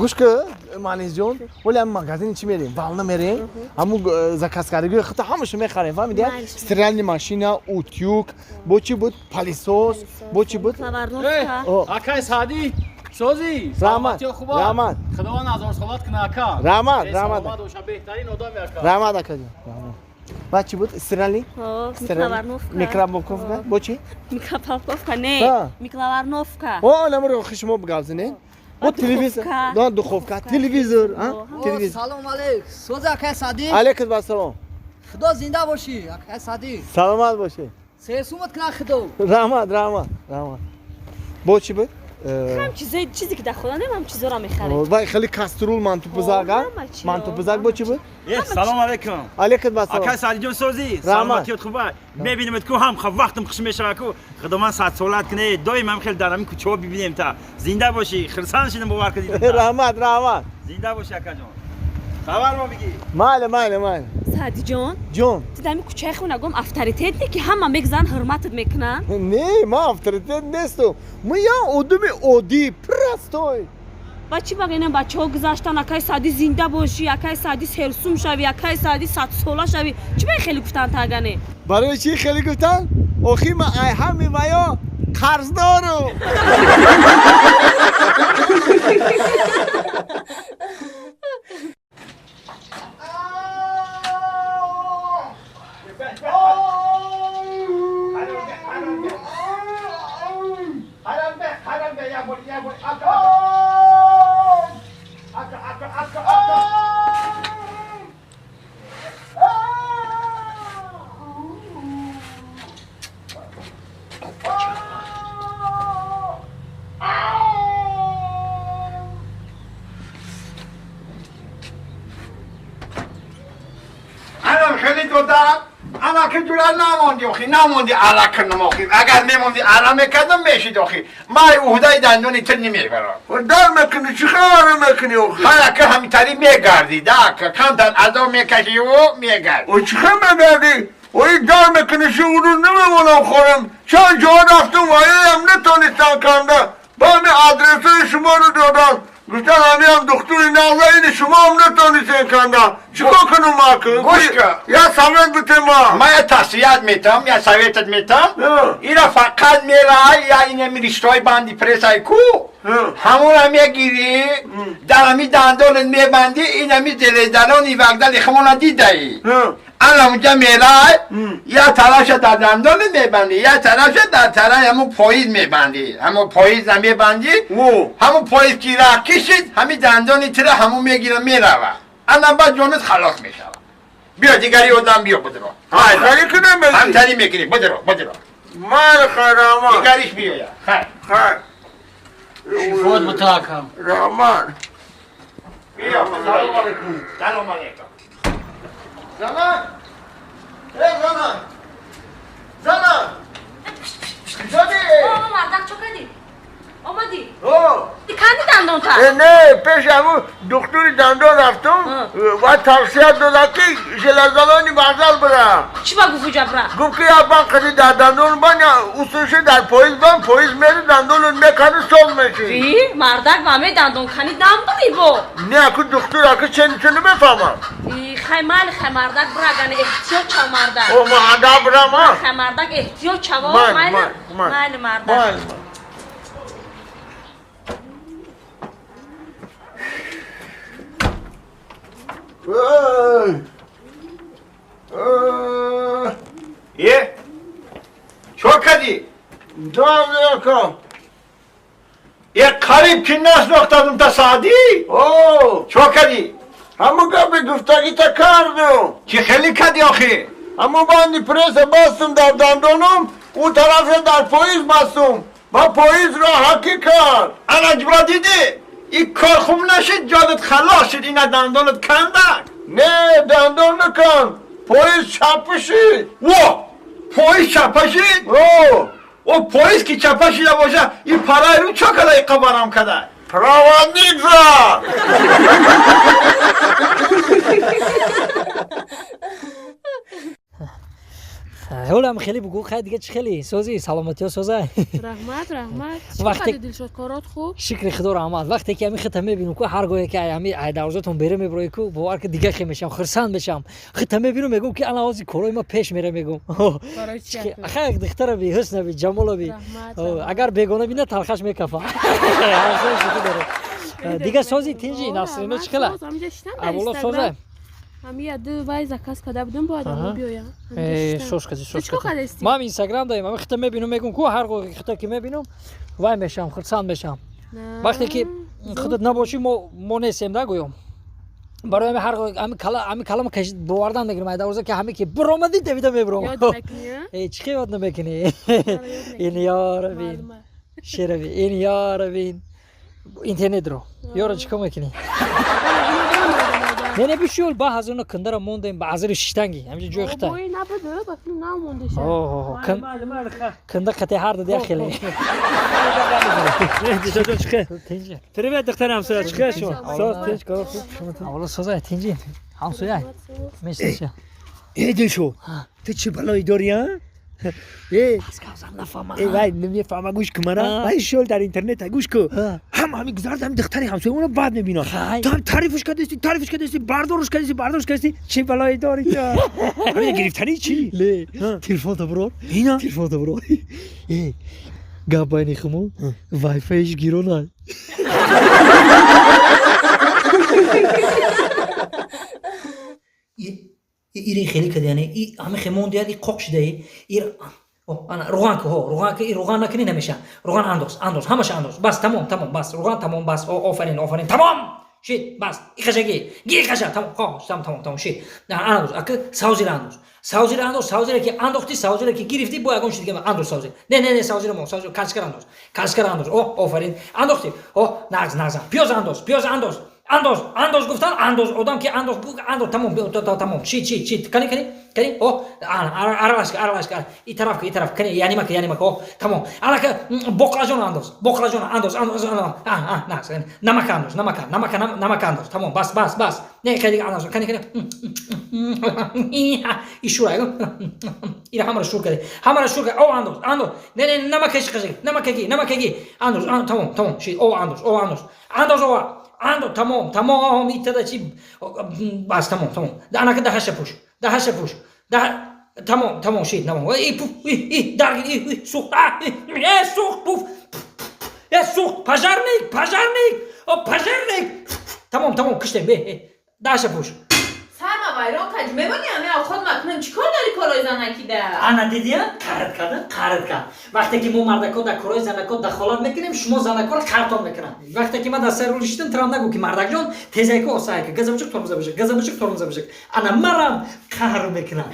Гӯш ки, Манизҷон, вале ҳам магазини чӣ мерем? Волна мерем. Ҳамун заказ кардагии худ ҳамаша мехарем, фаҳмидӣ? Майли. Стиральный машина, утюг, бо чӣ буд? Пылесос, бо чӣ буд? Микроволновка. О, Акай Саъдӣ, созӣ? Раҳмат, Саломатиё хуба? раҳмат. Худованд ҳазорсолат кунад, ака. Раҳмат, Эй, раҳмат. саломат боша, беҳтарин одами, ака. Раҳмат, акаҷон. Раҳмат. Баъд чӣ буд? Стиральный? Ҳо, Стиральный. микроволновка. Микроволновка. Бо чӣ? Микроволновка, не. Ҳа. Микроволновка. О, намуро шумо гап занед. Бо телевизор, Духовка. Да, духовка, телевизор, а? О. Телевизор. Салом алейк, соз, акай Садиқ. Алейкум ассалом. Худо зинда бошӣ, акай Садиқ. Саломат бошед. Сесумат кунад худо. Раҳмат, раҳмат, раҳмат. Бо чӣ буд? Ҳам чизои, чизе ки дар хона нем, ҳам чизоро мехарем. Вай, хеле кастрюль, мантупузак, а? Ҳама чиро. Мантупузак бо чӣ буд? Э, салом алейкум. Алейкум ассалом. Акай Саъдиҷон, созӣ? Раҳмат. Саломатиёт хуба? Мебинемед ку, ҳам вақтам хуш мешава ку. Худованд садсолат куне, доим ҳам хел дар ҳамин кӯчаҳо бибинем та. Зинда бошӣ, хурсанд шидам, бовар кардидам. Раҳмат, раҳмат. Зинда бошӣ, акаҷон. Хабар мо бигӣ. Майли, майли, майли. Саъдиҷон, Ҷон. ту дар ҳамин кӯчаи хонагом авторитет не, ки ҳама мегзан, ҳурматат мекунанд? Не, ман авторитет нестам. Ман як одами оддӣ, простой. Ба чӣ багайнам, бачаҳо гузаштан: «Акай Саъдӣ, зинда бошӣ, акай Саъдӣ, серсум шавӣ, акай Саъдӣ, садсола шавӣ». Чӣ ба хеле гуфтан тагане? Барои чӣ хеле гуфтан? Охи ман ай ҳами ваё қарздорум. الان خیلی دادم انا که جورا نموندی آخی، نموندی. علا کنم آخی، اگر میموندی علا میکردم میشید آخی. ما عهده دندونی تو نمیبرم. در میکنی، چی خبر میکنی آخه؟ حالا که همینطوری میگردی دا که کمتر عذاب میکشی و میگردی. و چی خبر میگردی؟ و این در میکنی چی؟ اون روز نمیمونم خورم، چند جا رفتم و هم نتونستم کنده با همین آدرس شما رو دادن، گفتن همین هم دکتر نغزه، این شما هم نتونستین کنده. چیکار کنم ما که؟ گوش کن. یا совет بده ما. من یه تحصیلات میتم یا совет ت میتم. اه. اینا فقط میرای یا این میریشتای بندی پرسای کو. اه. همون هم میگیری، در همی دندان میبندی، این همی زلیدنانی وقدل خمون دیده ای. اه. الان اونجا میرای، یا تلاش در دندان میبندی یا تلاش در تلای همون پاییز میبندی، همون پاییز هم میبندی. او. همون پاییز که را کشید، همین دندانی تره همون میگیره میروه. الان بعد جانت خلاص میشود. بیا دیگری آدم بیا، بدرو. خیلی کنم بزی. همتری میکنی، بدرو بدرو. مال خیرامان. دیگریش بیا خیر. خیر. شفот бута, акам. رحمان. بیا، سلام علیکم، سلام علیکم. زنان! эй، زنان، زنان، کجادی؟ Мардак, чо кардӣ, омадӣ? او. Канди дандонта? نه، پیش همون دکتر دندان رفتم و توصیه دادن که ژلزدانی بغل برم. Чӣ ба гуфту ҷабра? گفت که یا بان قدی در دندان بان یا اصولش در پاییز بان، پاییز میری دندان میکنی، سال میشی. И мардак, ба ме дандонканӣ дам бурӣ бо? نه، اکو دکتر اکو چه چه نمیفهمم. И хай, майли, хай, мардак, бирагане, эҳтиёт чав, мардак. او ما عدا برم ها. Хай, мардак, эҳтиёт чаво. Майли, майли. майли, майли. Майли, мардак. майли. ای. ای. یه چو کردی؟ دار کن. یه قریب که نشناختم تا سعدی. او. چو کردی؟ همون گپی گفتگی تا کردم. چی خیلی کردی آخی؟ همون بندی پرس بستم در دندانم، اون طرف در پاییز بستم و پاییز را حکی کرد. انا جبرا دیدی این کار خوب نشد، جانت خلاص شد، اینا دندانت کندن. نه، دندان نکن، پاییز چپه شد. و پاییز چپه شد. او. و پاییز که چپه شده باشه، این پرای رو چه کده قبرم کده؟ проводник زد. Ҳолам хеле бугу, хай дига чӣ хеле? Созӣ, саломатиё соза. Раҳмат, раҳмат. Вақте- Чӣ Дилшод, корот хуб? Шукри Худо, раҳмат. Вақте ки ҳамин хита мебинам ку, ҳар гоҳе ки ҳами ай дарвозатон бере меброи ку, бовар ки дига хе мешам, хурсанд мешам. Хита мебинам, мегӯм ки ана ҳозир корои ма пеш мера, мегӯм. Барои чӣ? Аха, як духтара би, ҳусна би, ҷамола би. Раҳмат. Агар бегона бина, талхаш мекафа. Ҳамсоя шӯхӣ дорад. Дига сози, тинҷи, Насрино чӣ хела? Ҳамҷа шитам дар Аввало соза. Инстаграм. Ҳами яду вай заказ карда будам, бояд ҳамо биёям. Шош кази, шош. Ту чӣ кардасти? Ман Инстаграм даем, ҳами хита мебинам, мегӯм ку, ҳар гоҳе хита ки мебинам, вай мешавам, хурсанд мешавам. Вақте ки худат набошӣ, мо нестем да, гӯём. Барои ҳами ҳар ҳами кала, ҳами калама кашид бовардан мегирам ай дарвоза ки ҳами ки биромадӣ, давида мебиром. Ёд мекунӣ, а? Э, чӣ хел ёд намекунӣ? Ин ёра бин. Маълума. Шераби, ин ёра бин. Интернетро. Ёра чӣ кор мекунӣ? Не, бишул, ба ҳазуна кандара мондем, ба азри шиштанги. Ҳамҷа ҷои хита. Бой набуду, ба филм намондеша. Оҳ, канда қати ҳар дади як хеле. Дилшод, чӣ хел? Тинҷи. Привет, духтари ҳамсоя, чӣ хел шумо? Соз, тинч, кор хуб? Аввало созай, тинҷи. Ҳамсоя. Мешиша. Э, Дилшод, ту чӣ балое дорӣ, а? Э, Аз кавзам нафаҳмам. э, вай намефаҳма, гӯш кун мана. Вай шол дар интернет, гӯш ку. Ҳама ҳами гузард, ҳами духтари ҳамсоямона бад мебинад. Хай. Ту ҳам таърифш кардасти, таърифш кардасти, бардорш кардасти, бардорш кардасти. Чӣ балое дорӣ ту? Ҳамина гирифтанӣ чӣ? Ле, телефонта бирор. Ина? Телефонта бирор. Э, гап байни хумо, вайфайш гирона. Ири хеле кади, яъне и ҳами хе мондияд, и қоқ шидаи. Ир о, ана руған ку, ҳо, руған ки, руған накунӣ намеша. Руған андоз, андоз, ҳамаша андоз. Бас, тамом, тамом, бас, руған тамом, бас. О, офарин, офарин, тамом. Шид, бас. И қашаги. Ги қаша, тамом, хо, тамом, тамом, тамом, шид. Андоз, ака савзира андоз. Савзира андоз, савзира ки андохти, савзира ки гирифти, бо ягон чиз дига андоз савзира. Не, не, не, савзира мо, савзира качкар андоз. Качкар андоз. О, офарин. Андохти. О, нағз, нағз. Пиёз андоз, пиёз андоз. Андоз, андоз гуфтан, андоз, одам ки андоз, андоз, тамом, тамом. Чӣ, чӣ, чӣ, кани, кани, кани, о, аралаш, аралаш, и тараф, и тараф, кани, янимака, янимака, о, тамом. Анака, боқлажон андоз, боқлажон андоз, андоз, андоз, а, а, нағз, намака андоз, намака, намака, намака андоз, тамом, бас, бас, бас. Не, кани, андоз, кани, кани, и шура, ира ҳамаро шур кади, ҳамаро шур кади, о, андоз, андоз, не, не, намакаши қашаги, намакаги, намакаги, андоз, тамом, тамом, ши, о, андоз, о, андоз, андоз, о, андо, тамом, тамом, итада чи, бас, тамом, тамом. Анака даҳаша пӯш, даҳаша пӯш, да, тамом, тамом, шид, тамом. И пуф, и, и, дарги, и, и, сухт, а, и, э, сухт, пуф, э, сухт, пожарник, пожарник, о, пожарник, тамом, тамом, киштем, э, э, даҳаша пӯш. Сарма вайрон кардӣ, мемонӣ ҳами авхот макунем, чӣ кор дорӣ корои занакида? Ана дидия, қард карда, қард кард. Вақте ки мо мардако дар корои занако дахолат мекунем, шумо занакоро қартон мекунанд. Вақте ки ман дар сари рул шидам, турам нагӯ ки мардакҷон, тезайку, осайка, газа бичук, тормоза бичук, газа бичук, тормоза бичук. Ана марам қаҳр мекунам.